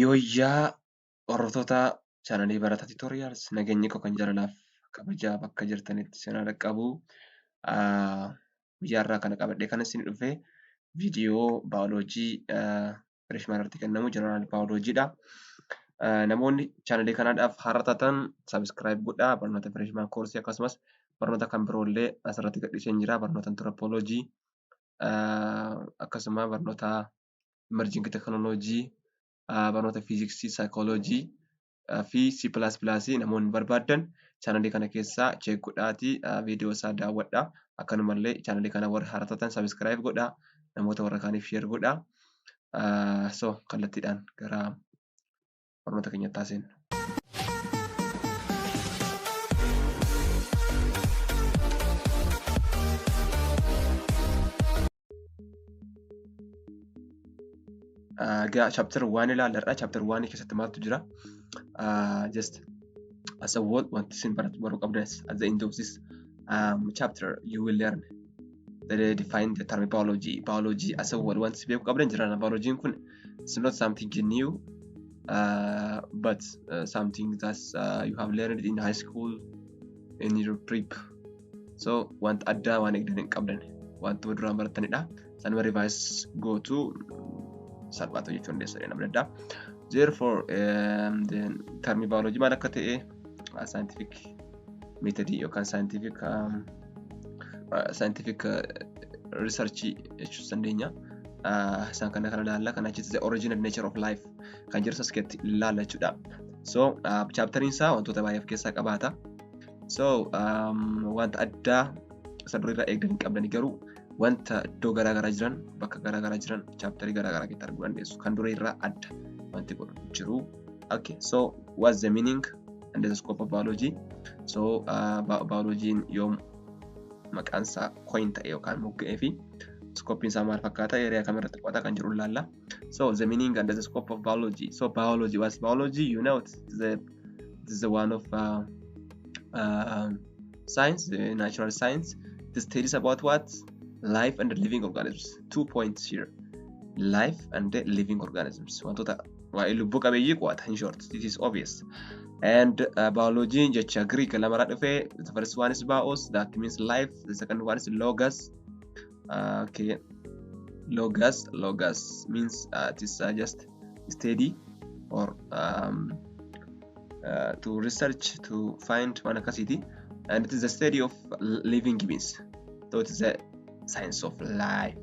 Yooyyaa hordoftoota chaanalii Barataa Tutorials, nageenyi koo kan jaalalaaf kabajaa bakka jirtanitti isin haa dhaqqabu. Guyyaa har'aa kana qabadhee kan isin dhufe viidiyoo baayoloojii freshman irratti kennamu general baayoloojiidha. Namoonni chaanalii kanaadhaaf haaraa taatan subscribe godhaa. Barnoota freshman koorsii akkasumas barnoota kan biroollee asirratti gadhiiseen jira. Barnoota antiroopooloojii, akkasuma barnoota emerging technology, barnoota fiiziksii, saayikooloojii fi C++ namoonni barbaaddan chaanalii kana keessaa check godhaatii viidiyoo isaa daawwadhaa. Akkanumallee chaanalii kana warri haaraa taatan subscribe godhaa. Namoota warra kaaniif share godhaa. So kallattiidhaan gara barnoota keenyatti haa seennu. Egaa chapter 1 ilaallarra. Chapter 1 keessatti maaltu jira? Just as a whole, wanti isin baruu qabdan, at the end of this chapter you will learn the define the term biology. Biology as a whole, wanti isin beekuu qabdan jira. Biology'n kun, it's not something new, but something that you have learned in high school, in your prep. So wanta addaa waan eegdan hin qabdan, wantuma duraan baratanidha. Sanuma revise gootu, salphaatu jechuu dandeessu namni addaa. Therefore, the termi biology maal akka ta'e, scientific method yookaan scientific research jechuu dandeenya. Isaan kana kana ilaalla. Kana achitti the origin and nature of life kan jedhu as keessatti ilaalla jechuudha. So chapteriin isaa wantoota baay'ee of keessaa qabaata. So wanta addaa isa durii irraa eegdan hin qabdani, garuu wanta iddoo garaa garaa jiran, bakka garaa garaa jiran chapterii garaa garaa keessatti arguu dandeessu. Kan durii irraa adda wanti godhu jiru. Okay, so what's the meaning and the scope of biology? So biology'n yoom maqaan isaa coin ta'e yookaan mogga'ee fi scope isaa maal fakkaata, area kamirratti qo'ata kan jedhu ilaalla. So the meaning and the scope of biology. So biology, what's biology? You know, it's the one of science, the natural science. The studies about what? Life and the living organisms. 2 points here. Life and the living organisms. Wantoota waa'ee lubbuu qabeeyyii qo'ata. In short, this is obvious. And biology jecha Greek lamarraa dhufe. The first one is bios, that means life. The second one is logos. Okay. Logos, logos means it is just study or to research, to find waan akkasiiti. And it is the study of living beings. So it is a science of life.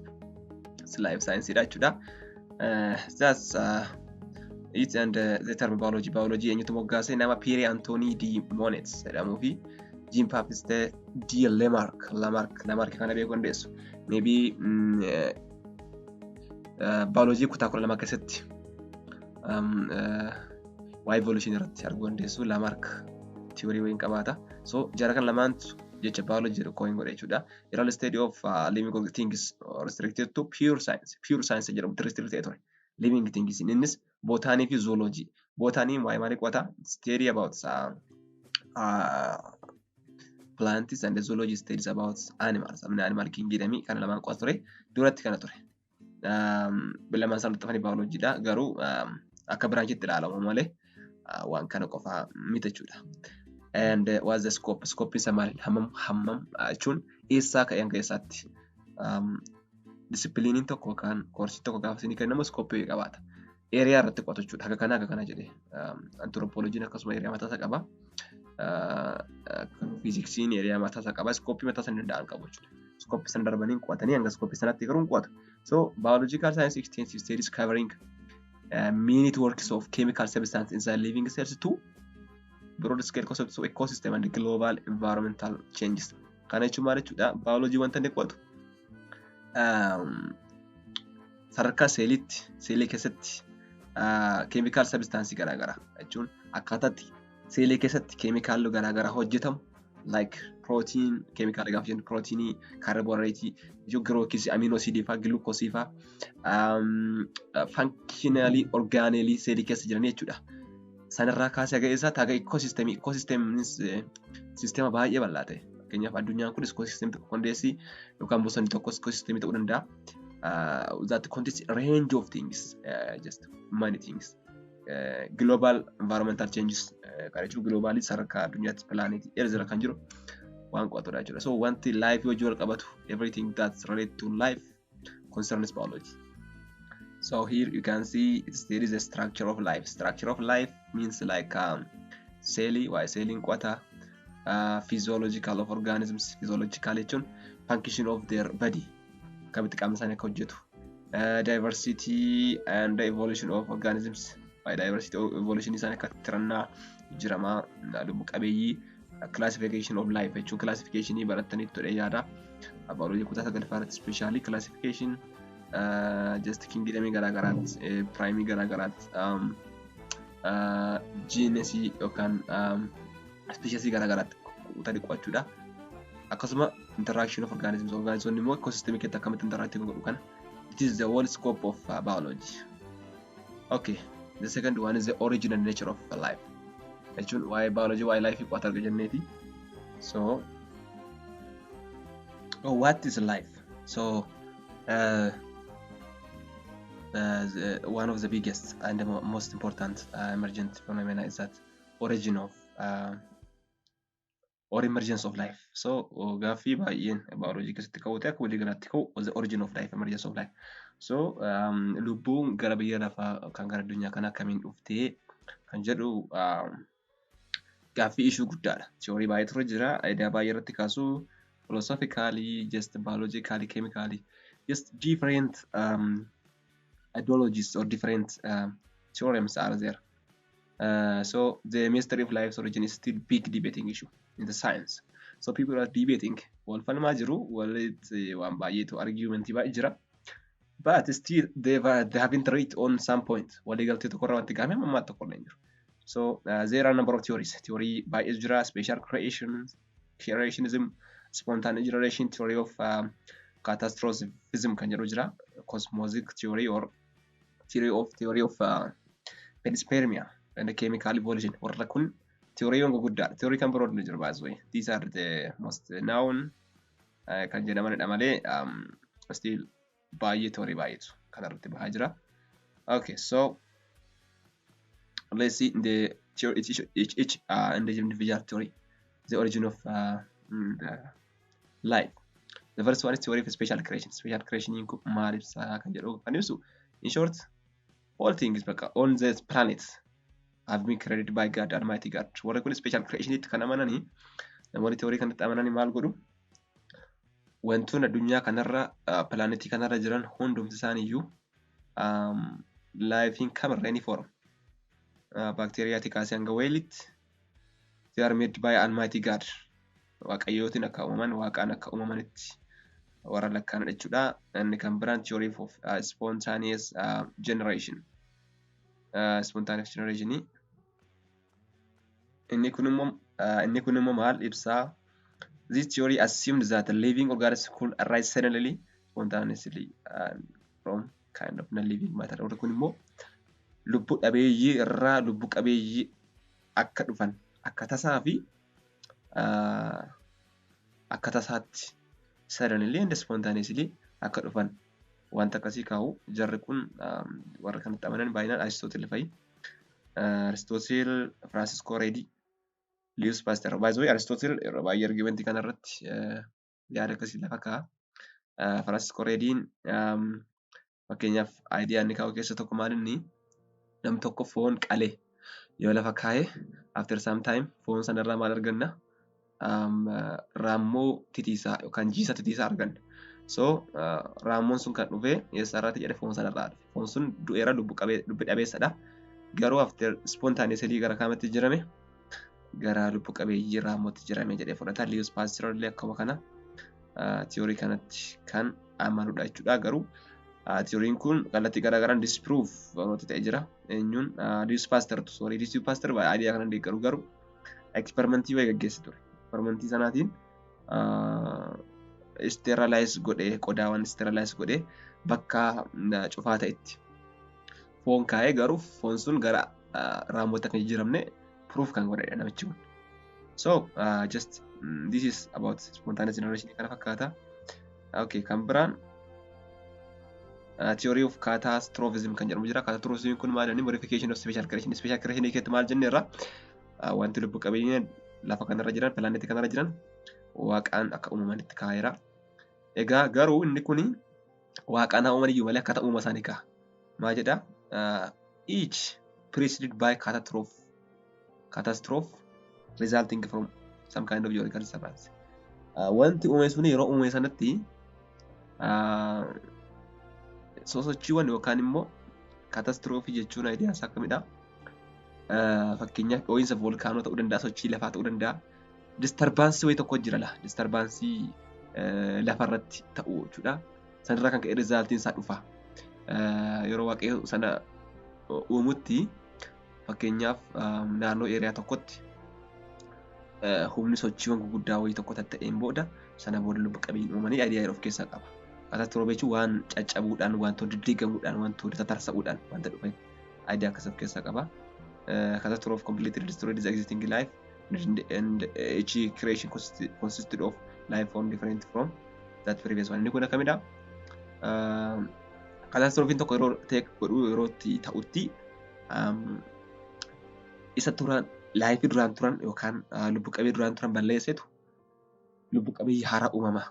It's life science dha jechuudha. That's it. And the term biology, biology eenyutu moggaase? Nama Pierre Anthony de Monet jedhamuu fi Jean Baptiste de Lamarck. Lamarck, Lamarck kana beekuu dandeessu. Maybe biology kutaa 12 keessatti waa'ee evolution irratti arguu dandeessu. Lamarck theory wayiin qabaata. So jara kan lamaantu jecha biology jedhu coin godhe jechuudha. General study of living things restricted to pure science. Pure science jedhamu restricted ta'e ture. Living things innis botany fi zoology. Botany waa'ee maalii qo'ata? Study about plants, and the zoology studies about animals. Amina animal kingdom kana lamaan qo'ata ture. Duratti kana ture. Lamaan isaan dhufanii biologyidha. Garuu akka branchitti ilaalamu malee waan kana qofaa miti jechuudha. And what's the scope? Scope isa maali? Hammam, hammam jechuun eessaa ka'ee hanga eessaatti? Discipline'iin tokko yookaan koorsii tokko gaafa isinii kennamu scope qabaata. Area irratti qo'atu jechuudha. Haga kana haga kana jedhee. Antiroopooloojiin akkasuma area mataa isaa qaba. Fiiziksiin area mataa isaa qaba. Scope mataa isaa danda'an qabu jechuudha. Scope sana darbanii qo'atanii hanga scope sanatti garuu hin qo'atu. So biological science extensive studies covering many works of chemical substance inside living cells to broad scale concepts of ecosystem and global environmental changes. Kana jechuun maal jechuudha? Biology wanta inni qo'atu sadarkaa seeliitti, seelii keessatti chemical substance garaagaraa jechuun akkaataatti seelii keessatti keemikaalli garaagaraa hojjetamu, like protein, keemikaala gaafa jennu proteinii, kaarbohaydireetii, jechuun amino acidii fa'aa, gilukoosii fa'aa, functionally organelle seelii keessa jiran jechuudha. Sanarraa kaasee haga eessaatti? Haga ecosystemii. Ecosystemiinis sisteema baay'ee bal'aa ta'e. Fakkeenyaaf, addunyaan kun ecosystemii tokko qondeessi yookaan bosonni tokkos ecosystemii ta'uu danda'a. That contains range of things, just many things. Global environmental changes kan jechuun globalii sadarkaa addunyaatti planetii Earth irra kan jiru waan qo'atudha jechuudha. So wanti life wajjin wal qabatu, everything that's related to life concerns biology. So here you can see there is a structure of life. Structure of life means like seelii, waa'ee seeliin qo'ata, physiological of organisms, physiological jechuun function of their body, akkamitti qaamni isaanii akka hojjetu, diversity and the evolution of organisms, waa'ee diversity of evolution isaanii akka tirannaa jijjiiramaa lubbu qabeeyyii, classification of life jechuun classificationii barattanii ture yaada. Biology kutaa sagalaffaa irratti specially classification just kingdomii garaagaraatti, phylumii garaagaraatti, genusii yookaan speciesii garaagaraatti kutanii qo'achuudha. Akkasuma interaction of organisms, organismoonni immoo ecosystemii keessatti akkamitti interact godhu kana. It is the whole scope of biology. Okay, the second one is the origin and nature of life. Jechuun waa'ee biology, waa'ee life qo'ata arga jenneeti. So, oh, what is life? So, one of the biggest and the most important emergent phenomena is that origin of or emergence of life. So gaaffii baay'een biology keessatti ka'u ta'e akka walii galaatti ka'u the origin of life, emergence of life. So lubbuun gara biyya lafaa kan gara addunyaa kana akkamiin dhuftee kan jedhu gaaffii ishuu guddaadha. Theory baay'eetu jira. Idea baay'ee irratti kaasu philosophically, just biologically, chemically, just different ideologies or different theorems are there. So the mystery of life's origin is still big debating issue in the science. So people are debating. Wal falmaa jiru, walitti waan baay'eetu argumentii baay'ee jira. But still they haven't reached on some point. Waliigaltee tokkorra wanti gahamee ammaa tokko illee hin jiru. So there are a number of theories. Theory baay'eetu jira. Special creation, creationism, spontaneous generation, theory of catastrophism kan jedhu jira. Cosmozoic theory or theory of panspermia and chemical evolution. Warra kun theoryiiwwan gurguddaadha. Theory kan biroo ni jiru baay'ee. These are the most known kan jedhamanidha malee still baay'ee theory baay'eetu kanarratti bahaa jira. Okay, so let's see the theory, each individual theory, the origin of the life. The first one is theory of special creation. Special creation kun maal ibsaa kan jedhu kan ibsu, in short, all things bakka on this planet have been created by God, Almighty God. Warri kun special creation itti kan amananii, namoonni theory kanatti amananii maal godhu? Wantoonni addunyaa kanarra, planetii kanarra jiran hundumti isaaniiyyuu lifeiin kamirra any form baakteeriyaatii kaasee hanga whaleitti they are made by Almighty God. Waaqayyootiin akka uumaman, waaqaan akka uumamanitti warra lakkaa'an jechuudha. Inni kan biraan theory of spontaneous generation. Spontaneous generation inni kun immoo maal ibsaa? This theory assumed that the living organism could arise suddenly, spontaneously from kind of non-living matter. Warri kun immoo lubbu dhabeeyyii irraa lubbu qabeeyyii akka dhufan akka tasaa fi akka tasaatti suddenly and spontaneously akka dhufan wanta akkasii kaa'u. Jarri kun warra kanatti amanan baay'inaan Aristotle fa'i. Aristotle, Francisco Redi, Louis Pasteur. By the way, Aristotle yeroo baay'ee argumentii kanarratti yaada akkasii lafa kaa'a. Francisco Rediin fakkeenyaaf idea inni kaa'u keessa tokko maal inni namni tokko foon qalee yoo lafa kaa'e after some time foon sanarraa maal arganna? Raammoo titiisaa yookaan jiisa titiisaa arganna. So raammoon sun kan dhufe eessarraati jedhe, foon sanarraa dhufe. Foon sun du'eera, lubbu dhabeessadha. Garuu after spontaneously gara kaamatti jirame, gara lubbu qabeeyyii raammootti jirame jedhee fudhata. Louis Pasteur illee akkuma kana theory kanatti kan amanudha jechuudha. Garuu theoryn kun kallattii garaagaraan disprove barnoota ta'ee jira. Eenyuun? Louis Pasteur, sorry, Louis Pasteur idea kana deeggaru garuu experimentii wayii gaggeesse ture. Experimentii sanaatiin sterilize godhee, qodaawwan sterilize godhee bakka cufaa ta'etti foon kaa'ee garuu foon sun gara raammoota kan jijjiiramne proof kan godhedha namichi kun. So just this is about spontaneous generation kana fakkaata. Okay, kan biraan Theory of catastrophism kan jedhamu jira. Catastrophism kun maal jedhani? Modification of special creation. Special creation keessatti maal jenne irra, wanti lubbu qabeeyyiin lafa kanarra jiran, pilaanetii kanarra jiran waaqaan akka uumamanitti kaa'eera. Egaa garuu inni kuni waaqaan haa uuman iyyuu malee akkaataa uumama isaanii ka'a. Maal jedhaa? Each preceded by catastrophe resulting from some kind of geological disturbance. Wanti uume sun yeroo uume sanatti sosochiiwwan yookaan immoo catastrophe jechuun idea isaa akkamidha? Fakkeenyaaf, dhoo'insa volkaanoo ta'uu danda'a, sochii lafaa ta'uu danda'a. Disturbance wayii tokko jira la. Disturbance lafarratti ta'u jechuudha. Sanarraa kan ka'e resultiin isaa dhufa. Yeroo Waaqayyo sana uumutti, fakkeenyaaf, naannoo area tokkotti humni sochiiwwan gurguddaa wayii tokko tatta'een booda, sana booda lubbu qabeeyyiin uumamanii idea of keessaa qaba. Catastrophe jechuun waan caccabuudhaan, wantoota diddiigamuudhaan, wantoota tatarsa'uudhaan wanta dhufe idea akkas of keessaa qaba. Catastrophe completely destroyed the existing life and each creation consisted of life form different from that previous one. Inni kun akkamidha? Catastrophiin tokko yeroo ta'e godhuu, yeroo itti ta'utti, isa turan, life duraan turan yookaan lubbu qabeeyyii duraan turan balleessetu lubbu qabeeyyii haaraa uumama.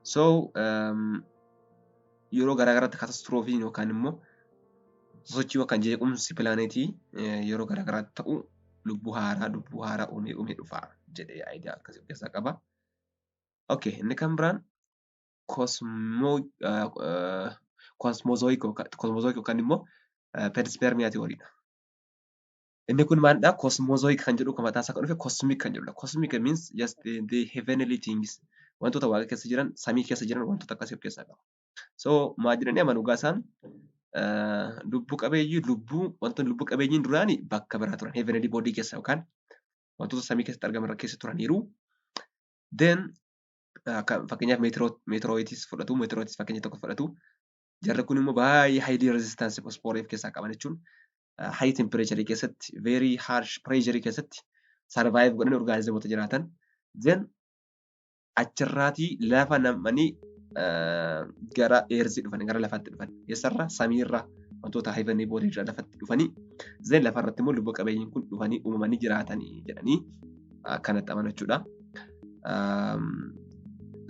So yeroo garaa garaatti catastrophiin yookaan immoo sochii yookaan jeequmsi pilaanetii yeroo garaa garaatti ta'u lubbuu haaraa uumee uumee dhufa jedhee idea akkasii of keessaa qaba. Okay, inni kan biraan cosmozoic yookaan immoo panspermia theorydha. Inni kun maalidha? Cosmozoic kan jedhu kan mataa isaa kan dhufe cosmic kan jedhudha. Cosmic means just the heavenly things. Wantoota waaqa keessa jiran, samii keessa jiran, wantoota akkasii of keessaa qaba. So maal jedhanii amanu egaa isaan? Lubbuu qabeeyyii, lubbuu, wantoonni lubbu qabeeyyiin duraanii bakka biraa turan, heavenly body keessa yookaan wantoota samii keessatti argaman keessa turaniiru. Then fakkeenyaaf meteoroids fudhatu, meteoroids fakkeenya tokko fudhatu. Jarri kun immoo baay'ee highly resistance spore of keessaa qaban jechuun high temperature keessatti, very harsh pressure keessatti survive godhanii organismoota jiraatan. Then achirraatii lafa nam'anii gara earthii dhufan, gara lafaatti dhufan. Eessarraa? Samiirraa, wantoota heavenly body irraa lafatti dhufanii, then lafarratti immoo lubbu qabeeyyiin kun dhufanii uumamanii jiraatanii jedhanii akkanatti amanu jechuudha.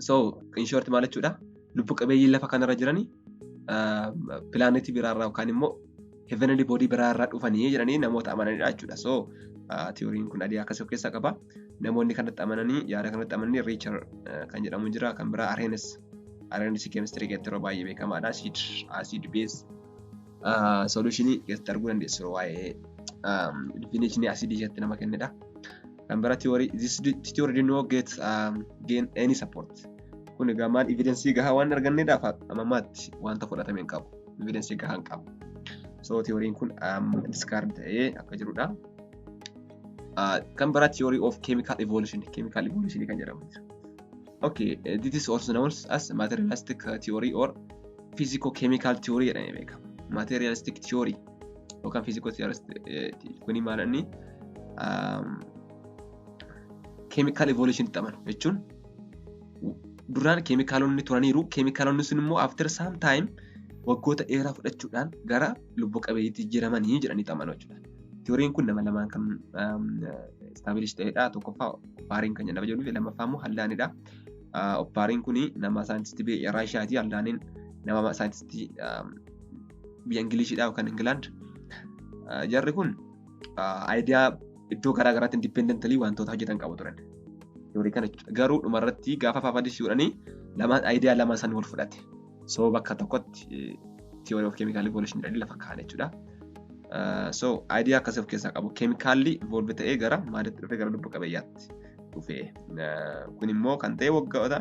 So in short maal jechuudha? Lubbu qabeeyyiin lafa kanarra jiranii pilaanetii biraarraa yookaan immoo heavenly body biraarraa dhufanii jedhanii namoota amananidha jechuudha. So theoryn kun idea akkasii of keessaa qaba. Namoonni kanatti amananii, yaada kanatti amananii, Richter kan jedhamu jira. Kan biraa Arrhenius. Arrhenius chemistry keessatti yeroo baay'ee beekamaadha. Acid base solution keessatti arguu dandeessu, waa'ee definition acidii keessatti nama kennedha. Kan biraa theory, this theory did not get gain any support. Kun egaa maal, evidence gahaa waan arganneedhaaf ammaatti wanta fudhatame hin qabu. Evidence gahaa hin qabu. So theoryn kun discard ta'ee akka jirudha. Kan biraa theory of chemical evolution, chemical evolution kan jedhamu jira. Okay, this is also known as materialistic theory or physico-chemical theory jedhamee beekama. Materialistic theory yookaan physico kuni maal inni? Chemical evolution itti amanu jechuun duraan keemikaalonni turaniiru, keemikaalonni sun immoo after some time, waggoota dheeraa fudhachuudhaan gara lubbu qabeeyyiitti jijjiiramanii jedhanii amanu jechuudha. Theoryn kun nama lamaan kan establish ta'edha. Tokkoffaa Oparin kan jedhama jedhuu fi lammaffaa immoo Haldaneidha. Oparin kun nama saayintistii biyya Raashiyaati. Haldaneiin nama saayintistii biyya Ingiliishiidha yookaan Ingilaand. Jarri kun idea iddoo garaa garaatti independently wantoota hojjetan qabu turan. Theory kana garuu dhumarratti gaafa publish godhanii lamaan idea lama san wal fudhate. So bakka tokkotti theory of chemical evolution jedhanii lafa kaa'an jechuudha. So idea akkasii of keessaa qabu. Keemikaalli evolve ta'ee gara maalitti dhufe? Gara lubbu qabeeyyaatti dhufe. Kun immoo kan ta'e waggoota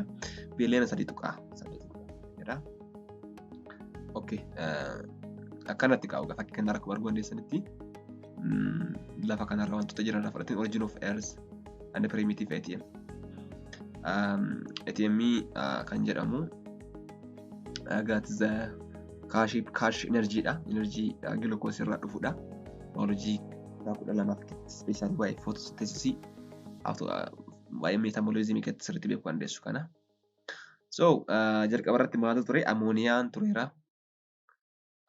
biiliyoona 3.8 jedha. Okay. Akkanatti kaa'u fakkii kanarra akkuma arguu dandeessanitti, lafa kanarra wantoota jiran irraa fudhateen origin of earth and primitive ATM. ATM kan jedhamu gaatiza cash energydha. Energy glucose irraa dhufudha. Biology 12 specially waa'ee photosynthesis, waa'ee metabolism keessatti sirriitti beekuu dandeessu kana. So jalqaba irratti maaltu ture? Amooniyaan tureera.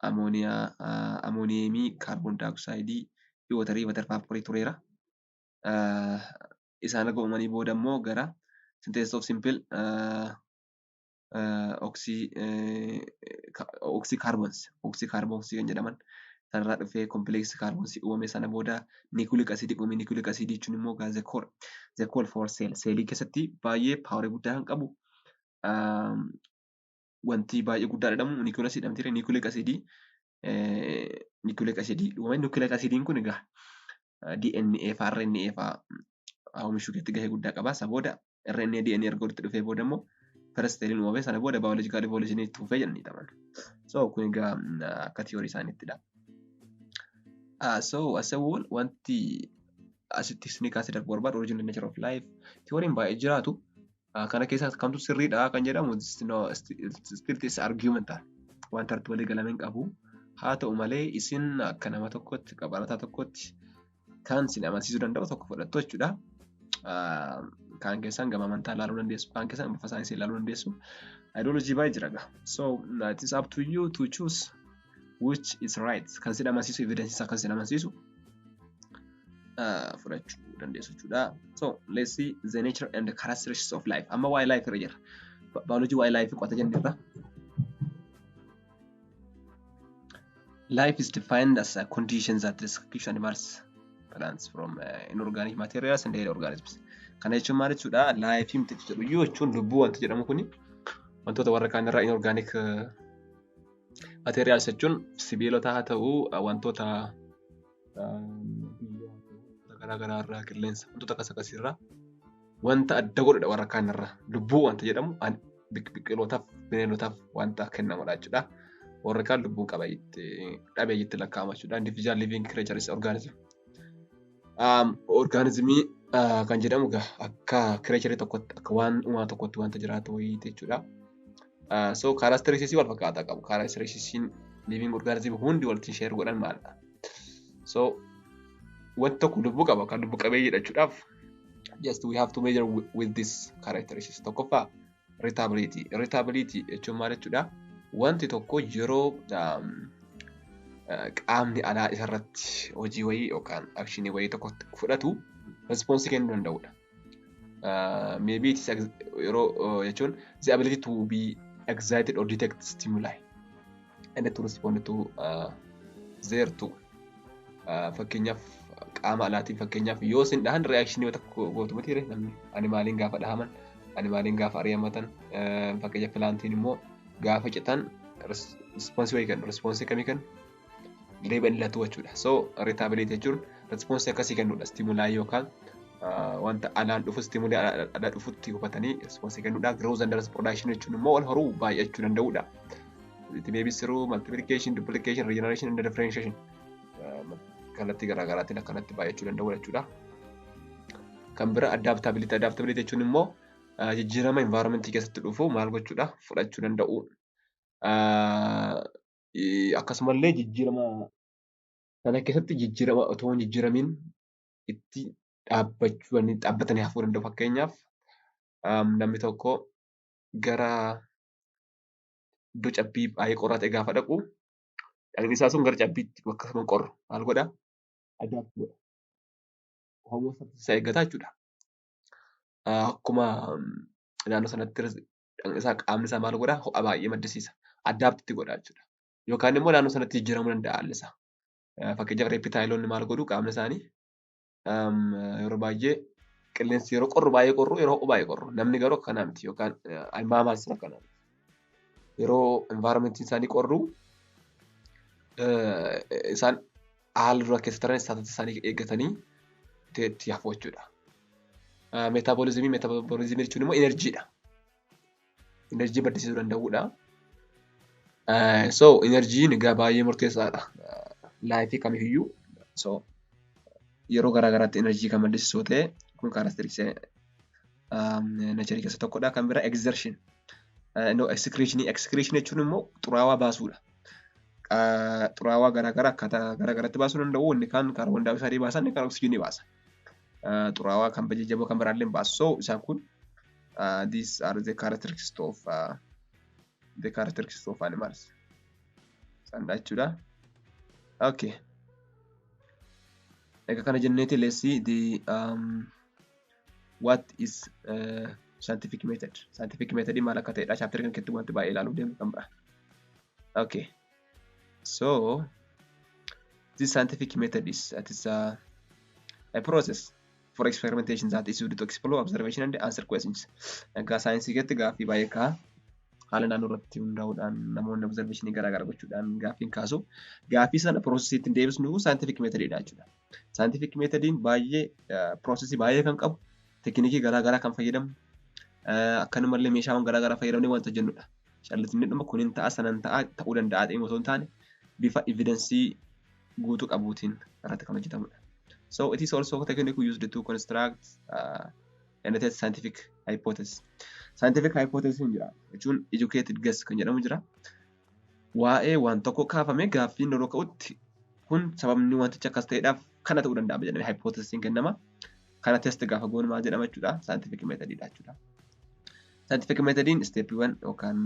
Ammonia, ammoniumii, carbon dioxideii fi waterii, water vaporii tureera. Isaan erga uumamanii booda immoo gara synthesis of simple oxycarbons kan jedhaman sanarraa dhufee complex carbons uumame. Sana booda nucleic acid uume. Nucleic acid jechuun immoo the core for cell, seelii keessatti baay'ee powerii guddaa kan qabu, wanti baay'ee guddaa jedhamu nucleus jedhamti. Nucleic acid uumame. Nucleic acidiin kun egaa DNA fa'aa, RNA fa'aa oomishuu keessatti gahee guddaa qaba. Isa booda RNA, DNA erga walitti dhufee booda immoo first celliin uumame. Sana booda biological evolution itti fufee jedhanii taman. So kun egaa akka theory isaaniittidha. So as a whole, wanti asitti isinii kaasee darbu barbaadu, origin and nature of life theory'n baay'ee jiraatu. Kana keessaa kamtu sirriidha kan jedhamu still is argumental, wanta irratti walii galame hin qabu. Haa ta'u malee, isin akka nama tokkotti, akka barataa tokkotti, kan isin amansiisuu danda'u tokko fudhattu jechuudha. Kaan keessaan gama amantaa ilaaluu dandeessu, kaan keessaan bifa saayinsii ilaaluu dandeessu. Ideology baay'ee jira egaa. So it is up to you to choose which is right. Kan isin amansiisu, evidence isaa kan isin amansiisu fudhachuu dandeessu jechuudha. So let's see the nature and the characteristics of life. Amma waa'ee life irra jira. Biology waa'ee life qo'ata jenneerra. Life is defined as a condition that describes animals, plants from inorganic materials and dead organisms. Kana jechuun maal jechuudha? Life miti jedhu iyyuu jechuun lubbuu wanti jedhamu kuni wantoota warra kaan irraa, inorganic materials jechuun sibiilota haa ta'u, wantoota biyyoo haa ta'u, garaa garaa irraa, qilleensa, wantoota akkas akkasii irraa wanta adda godhudha warra kaan irraa. Lubbuu wanta jedhamu biqilootaaf, bineeldotaaf wanta kennamudha jechuudha. Warri kaan lubbuu dhabeeyyitti lakkaa'ama jechuudha. Individual living creature is organism. Organismii kan jedhamu egaa akka creature tokkotti, akka waan uumaa tokkotti wanta jiraatu wayiiti jechuudha. So characteristics wal fakkaataa qabu. Characteristics living organism hundi walitti share godhan maalidha? So wanti tokko lubbuu qaba kan lubbu qabeeyyii jechuudhaaf, just we have to measure with this characteristics. Tokkoffaa, irritability. Irritability jechuun maal jechuudha? Wanti tokko yeroo qaamni alaa isarratti hojii wayii yookaan actionii wayii tokko fudhatu response kennuu danda'udha. Maybe it is yeroo jechuun the ability to be excited or detect stimuli and to respond to there too. Fakkeenyaaf qaama alaatiin, fakkeenyaaf yoo isin dhahan reactionii tokko gootu miti namni, animaliin gaafa dhahaman, animaliin gaafa ari'amatan, fakkeenyaaf plantiin immoo gaafa citan response wayii kennu. Response kamii kennu? Deebi'anii latuu jechuudha. So irritability jechuun response akkasii kennuudha. Stimuli yookaan wanta alaan dhufu, stimuli alaa dhufutti hubatanii response kennuudha. Growth and reproduction jechuun immoo wal horuu, baay'achuu danda'uudha. It may be through multiplication, duplication, regeneration and differentiation. Kallattii garaagaraatiin akkanatti baay'achuu danda'u jechuudha. Kan bira adaptability. Adaptability jechuun immoo jijjiirama environmentii keessatti dhufu maal gochuudha? Fudhachuu danda'u. Akkasumallee jijjiirama sana keessatti jijjiirama otoo hin jijjiiramiin itti dhaabbachuu, dhaabbatanii hafuu danda'u. Fakkeenyaaf namni tokko gara iddoo cabbii baay'ee qorraa ta'e gaafa dhaqu, dhagni isaa sun gara cabbiitti akkasuma qorru maal godhaa? Adapt godha. Homeostasis isaa eeggata jechuudha. Akkuma naannoo sanatti dhagni isaa, qaamni isaa maal godhaa? Ho'a baay'ee maddisiisa. Adapt godha jechuudha. Yookaan immoo naannoo sanatti jijjiiramuu danda'a haalli isaa. Fakkeenyaaf reptileoonni maal godhu? Qaamni isaanii yeroo baay'ee qilleensi yeroo qorru baay'ee qorru, yeroo ho'u baay'ee qorru. Namni garuu akkanaa miti, yookaan mammals akkanaa miti. Yeroo environmentiin isaanii qorru isaan haala dura keessa turan, statusii isaanii eeggatanii itti hafu jechuudha. Metabolismii jechuun immoo energydha. Energy maddisiisuu danda'uudha. So energyn egaa baay'ee murteessaadha lifeii kamiifiyyuu. So yeroo garaa garaatti energy kan maddisiisu ta'e, kun characteristicsii natureii keessa tokkodha. Kan biraa exertion. No, excretionii. Excretionii jechuun immoo xuraawaa baasuudha. Xuraawaa garaa garaa akkaataa garaa garaatti baasuu danda'u. Inni kaan carbon dioxideii baasa, inni kaan oksijiinii baasa. Xuraawaa kan jajjaboo kan biraallee baasu. So isaan kun these are the characteristics of animals. Sanda jechuudha. Okay. Egaa kana jenneeti, let's see the what is scientific method. Scientific method maal akka ta'edha. Chapter kan keessatti wanti baay'ee ilaaluuf deemu kan biraa. Okay. So this scientific method is that is a process for experimentation that is used to explore observation and answer questions. Egaa saayinsii keessatti gaaffii baay'ee ka'a. Haala naannoo irratti hundaa'uudhaan namoonni observationii garaa garaa gochuudhaan gaaffiin kaasu. Gaaffii sana processii ittiin deebisnu scientific methodidha jechuudha. Scientific methodiin baay'ee processii baay'ee kan qabu, tekinikii garaa garaa kan fayyadamu, akkanumallee meeshaawwan garaa garaa fayyadamnee wanta hojjennudha. Callisni dhuma kunin ta'a sanan ta'a ta'uu danda'a ta'e osoo hin taane, bifa evidencii guutuu qabuutiin irratti kan hojjetamudha. So it is also technique used to construct and test scientific hypothesis. Scientific hypothesis hin jira jechuun educated guess kan jedhamu jira. Waa'ee waan tokko kaafame gaaffiin yeroo ka'utti, kun sababni wantichi akkas ta'eedhaaf kana ta'uu danda'a jedhamee hypothesis kennama. Kana test gaafa goonu maal jedhama jechuudha? Scientific methodidha jechuudha. Scientific methodiin steppiiwwan yookaan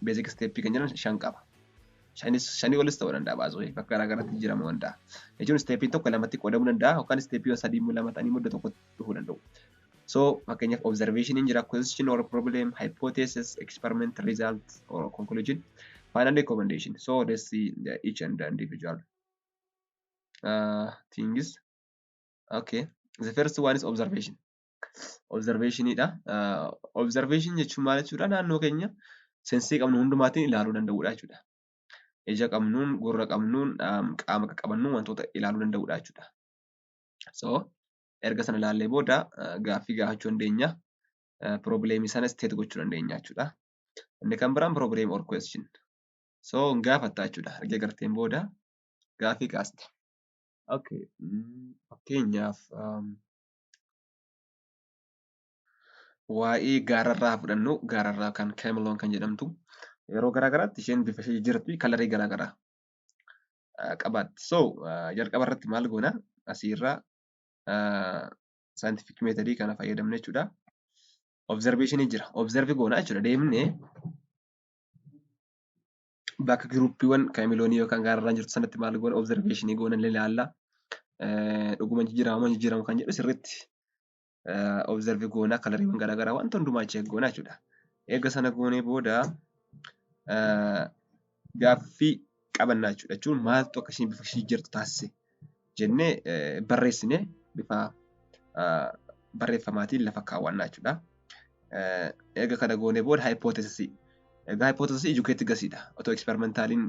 basic steppii kan jedhamu shan qaba. Shanii olis ta'uu danda'a, baasuu bakka garaa garaatti jijjiiramuu danda'a. Jechuun steppiin tokko lamatti qoodamuu danda'a yookaan steppiiwwan sadii immoo lama ta'anii iddoo tokkotti dhufuu danda'u. So fakkeenyaaf observation jira, question or problem, hypothesis, experiment, result or conclusion, final recommendation. So let's see the each and the individual things. Okay, the first one is observation. Observationidha. Observation jechuun maal jechuudha? Naannoo keenya sensii qabnu hundumaatiin ilaaluu danda'uudha jechuudha. Ija qabnuun, gurra qabnuun, qaama qaqqabannuun wantoota ilaaluu danda'uudha jechuudha. So erga sana ilaallee booda gaaffii gaafachuu dandeenya. Problemii sana state gochuu dandeenya jechuudha. Inni kan biraan problem or question. So gaafatta jechuudha. Erga garteen booda gaaffii kaasta. Okay. Fakkeenyaaf waa'ee gaararraa fudhannu, gaararraa kan chameleon kan jedhamtu yeroo garaa garaatti isheen bifa ishee jijjiirratti, colorii garaa garaa qabaatti. So jalqaba irratti maal goona? Asiirraa scientific methodii kana fayyadamne jechuudha. Observation jira. Observe goona jechuudha. Deemnee bakka groupiiwwan chameleonii yookaan gaararraan jirtu sanatti maal goona? Observationii goona, illee ilaalla. Dhuguma jijjiirama moo jijjiiramu kan jedhu sirriitti observe goona, coloriiwwan garaa garaa wanta hundumaa check goona jechuudha. Eega sana goonee booda gaaffii qabannaa jechuudha. Jechuun maaltu akka isheen bifa ishee jijjiirtu taasise jennee barreessinee bifa barreeffamaatiin lafa kaawwannaa jechuudha. Eega kana goonee booda hypothesisii. Egaa hypothesisii educated guessiidha. Otoo experimentaliin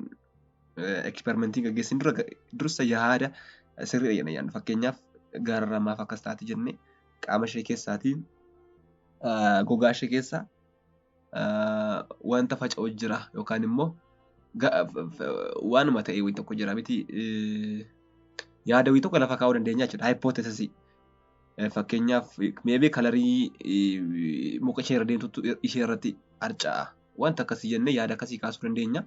experimentii gaggeessin dura dursa yaada sirriidha jennee yaadnu. Fakkeenyaaf gaararraa maaf akkas taati jennee qaama ishee keessaatiin, gogaa ishee keessa wanta faca'u jira yookaan immoo waanuma ta'e wayii tokko jira miti, yaada wayii tokko lafa kaa'uu dandeenya jechuudha. Hypothesisii. Fakkeenyaaf maybe colorii muka ishee irra deemtutu ishee irratti harca'a. Wanta akkasii jennee yaada akkasii kaasuu dandeenya.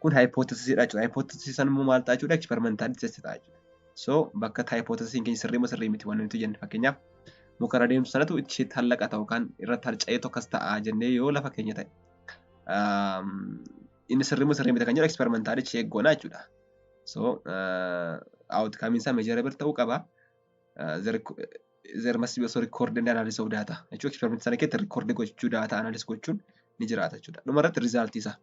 Kun hypothesisiidha jechuudha. Hypothesisii sana immoo maal ta'a jechuudha? Experimental test ta'a jechuudha. So bakka hypothesisiin keenya sirrii moo sirrii miti waan nuti jenne, fakkeenyaaf muka irra deemtu sanatu isheetti hallaqata yookaan irratti harca'eetu akkas ta'a jennee yoo lafa keenya ta'e, inni sirrii moo sirrii miti kan jedhu experimental check goona jechuudha. So outcome isaa measurable ta'uu qaba. There must be also record and analysis of data. Jechuun experiment sana keessatti record gochuu, data analysis gochuun ni jiraata jechuudha. Dhuma irratti result isaa.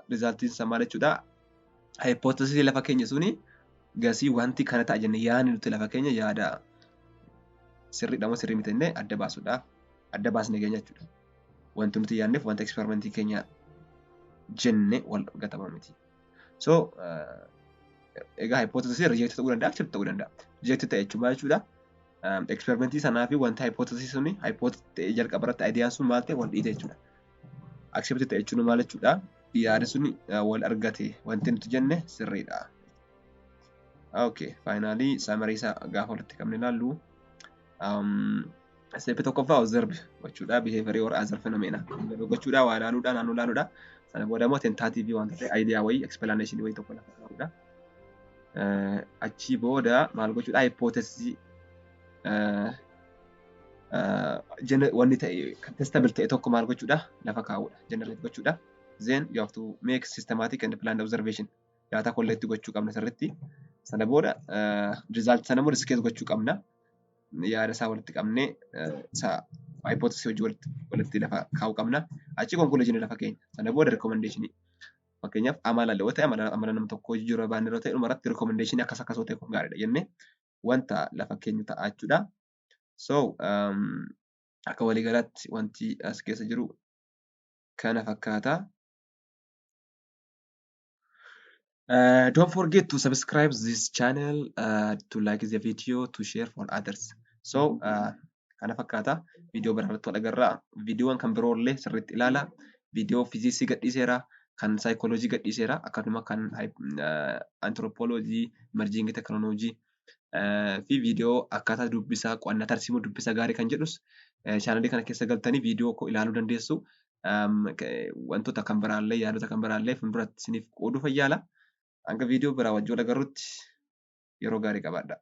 Resultiin isaa maal jechuudha? Hypothesis lafa keenya suni gasii wanti kana ta'a jennee yaadni nuti lafa keenya yaada sirriidha moo sirrii miti jennee adda baasuudhaaf adda baasnee keenya jechuudha. Wanti nuti yaadneef wanta experimentii keenya jenne wal gatama miti. So egaa hypothesis reject ta'uu danda'a, accept ta'uu danda'a. Reject ta'e jechuun maal jechuudha? Experimentii sanaa fi wanta hypothesis suni hypothesis ta'e jalqaba irratti ideaan sun maal ta'e, wal dhiite jechuudha. Accept ta'e jechuun maal jechuudha? Yaadi suni wal argate, wanti nuti jenne sirriidha. Okay, finally summary isaa gaafa walitti qabne ilaallu. Step tokkoffaa observe gochuudha, behavior or other phenomena. Observe gochuudha, waa ilaaluudha, naannoo ilaaluudha. Sana booda immoo tentative wanta ta'e, idea wayii, explanation wayii tokko lafa kaa'uudha. Achii booda maal gochuudha? Hypothesis wanni ta'e kan testable ta'e tokko maal gochuudha? Lafa kaa'uudha, generate gochuudha. Then you have to make systematic and planned observation. Data collect gochuu qabna sirriitti. Sana booda result sana immoo discuss gochuu qabna. Yaada isaa walitti qabnee isa hypothesis hojii walitti lafa kaa'uu qabna. Achi conclusion lafa keenya. Sana booda recommendation. Fakkeenyaaf, amala yoo ta'e, amala nama tokkoo jijjiiruu barbaanne yoo ta'e, dhumarratti recommendation akkas akkas yoo ta'e kun gaariidha jennee wanta lafa keenyu ta'a jechuudha. So akka waliigalaatti wanti as keessa jiru kana fakkaata. Don't forget to subscribe this channel, to like the video, to share for others. So kana fakkaata. Viidiyoo biraa irratti wal agarraa. Viidiyoowwan kan biroo illee sirriitti ilaala. Viidiyoo fiiziksii gadhiiseera, kan saayikooloojii gadhiiseera, akkasuma kan antiroopooloojii, emerging technology fi viidiyoo akkaataa dubbisaa, qo'annaa tarsiimoo dubbisaa gaarii kan jedhus chaanalii kana keessa galtanii viidiyoo koo ilaaluu dandeessu. Wantoota kan biraallee, yaadota kan biraallee fuulduratti isiniif qooduuf yaala. Hanga viidiyoo biraa wajjin wal agarrutti yeroo gaarii qabaadhaa.